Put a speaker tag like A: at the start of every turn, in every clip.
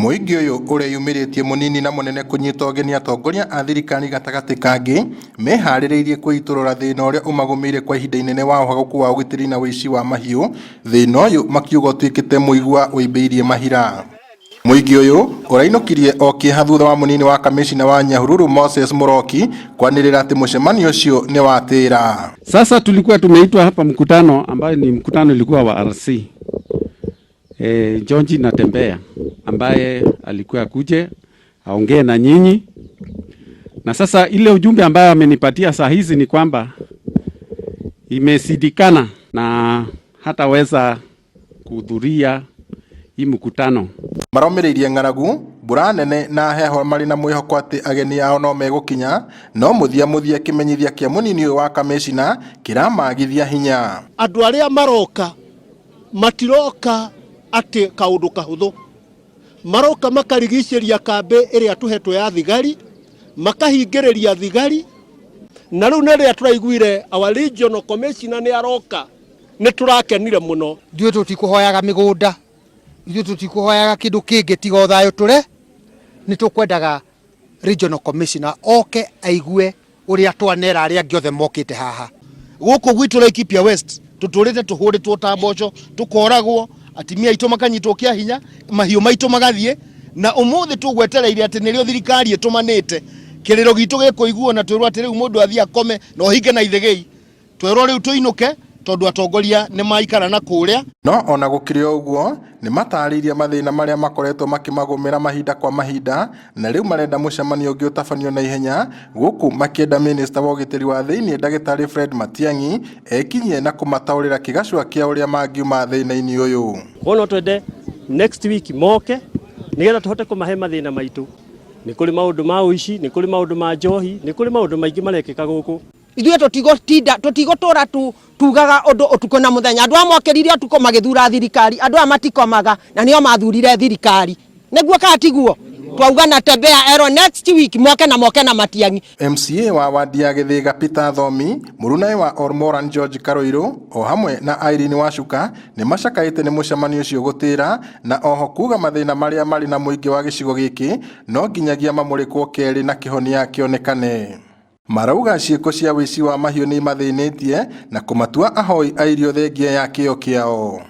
A: Mũingĩ ũyũ ũreyumĩrĩtie mũnini na mũnene kũnyita ũgeni atongoria a thirikari gatagatĩ kangĩ meharĩrĩirie kwĩitũrũra thĩna ũrĩa ũmagũmĩire kwa ihinda inene wa ũhagũku wa ũgitĩri na ũici wa mahiũ, thĩna ũyũ makiuga ũtuĩkĩte mũigua ũimbĩirie mahira. Mũingĩ ũyũ ũrainũkirie o kĩeha thutha wa mũnini wa kamĩcina wa Nyahururu Moses Mũroki kwanĩrĩra atĩ mũcemanio ũcio nĩ watĩra.
B: Sasa tulikuwa tumeitwa hapa mkutano ambayo ni mkutano ilikuwa wa RC George Natembeya ambaye alikuwa akuje aongee na nyinyi, na sasa ile ujumbe ambayo amenipatia saa hizi ni kwamba imeshindikana na hataweza kuhudhuria hii mkutano.
A: Maromĩrĩirie ng'aragu, mbura nene na heho marĩ na mwĩhoko atĩ ageni ao no megũkinya, no mũthia mũthia kĩmenyithia kĩa mũnini ũyũ wa kamĩcina kĩramagithia hinya.
C: Andũ arĩa maroka matiroka atĩ kaũndũ kahũthũ, maroka makarigicĩria kambĩ ĩrĩa tũhetwo ya thigari, makahingĩrĩria thigari, na rĩu nĩ rĩrĩa tũraiguire our regional commissioner nĩ aroka, nĩ tũrakenire mũno.
D: Ithuĩ tũtikũhoyaga mĩgũnda, ithuĩ tũtikũhoyaga kĩndũ kĩngĩ tiga o thayũ tũre, nĩ tũkwendaga regional commissioner oke aigue ũrĩa twanera arĩa angĩ othe mokĩte haha.
E: Gũkũ gwitũ Laikipia West tũtũrĩte tũhũrĩtwo ta mboco, tũkoragwo, atimia aitũ makanyitwo kĩa hinya, mahiũ maitũ magathiĩ, na ũmũthĩ tũgwetereire atĩ nĩrĩo thirikari ĩtũmanĩte kĩrĩro gitũ gĩkũiguo na twĩrwo atĩ rĩu mũndũ athiĩ akome na ũhinge na ithĩgĩi, twerwo rĩu tũinũke tondũ atongoria nĩ maikara na kũrĩa.
A: No ona gũkĩrĩ o ũguo, nĩ matarĩirie mathĩna marĩa makoretwo makĩmagũmĩra mahinda kwa mahinda, na rĩu marenda mũcemanio ũngĩ ũtabanio na ihenya, gũkũ makĩenda minista wa ũgitĩri wa thĩinĩ ndagĩtarĩ Fred Matiang'i ekinyie na kũmataũrĩra kĩgacũa kĩa ũrĩa mangiuma thĩna-inĩ ũyũ.
F: Koguo no twende next week moke nĩgetha tũhote kũmahe mathĩna maitũ. Nĩ kũrĩ maũndũ ma ũici, nĩ kũrĩ maũndũ ma njohi, nĩ kũrĩ maũndũ maingĩ marekĩka gũkũ.
D: Ithuĩ tũtigũtinda, tũtigũtũra tugaga ũndũ ũtukũ na mũthenya. Andũ aya mokĩrire ũtukũ magĩthura thirikari, andũ aya matikomaga na nĩo mathurire thirikari. Nĩguo kana tiguo? Twauga Natembeya erwo next week moke na moke na Matiang'i.
A: MCA wa wadi ya Gĩthĩga Peter Thomi, mũrunae wa Olmoran George Karũirũ o hamwe na Irene Wacuka nĩ macakaĩte nĩ mũcemanio ũcio gũtĩra na oho kuga mathĩna marĩa marĩ na mũingĩ wa gĩcigo gĩkĩ no nginyagia mamũrĩkwo kerĩ na kĩhonia kĩonekane. Marauga ciĩko cia ũici wa mahiũ nĩ imathĩnĩtie na kũmatua ahoi a irio thengia ya kĩo kĩao.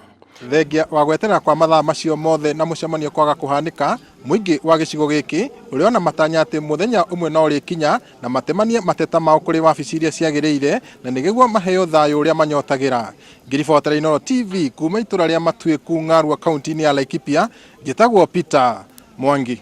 A: Thengia wa gweterera kwa mathaa macio mothe na mũcemanio kwaga kũhanĩka, mũingĩ wa gĩcigo gĩkĩ ũrĩ ona matanya atĩ mũthenya ũmwe no ũrĩkinya na matemanie mateta mao kũrĩ wabici iria ciagĩrĩire na nĩguo maheo thayũ ũrĩa manyotagĩra. Ngĩribotera Inooro TV kuma itũra rĩa Matuĩku Ng'arua kaunti-inĩ ya Laikipia, njĩtagwo Peter Mwangi.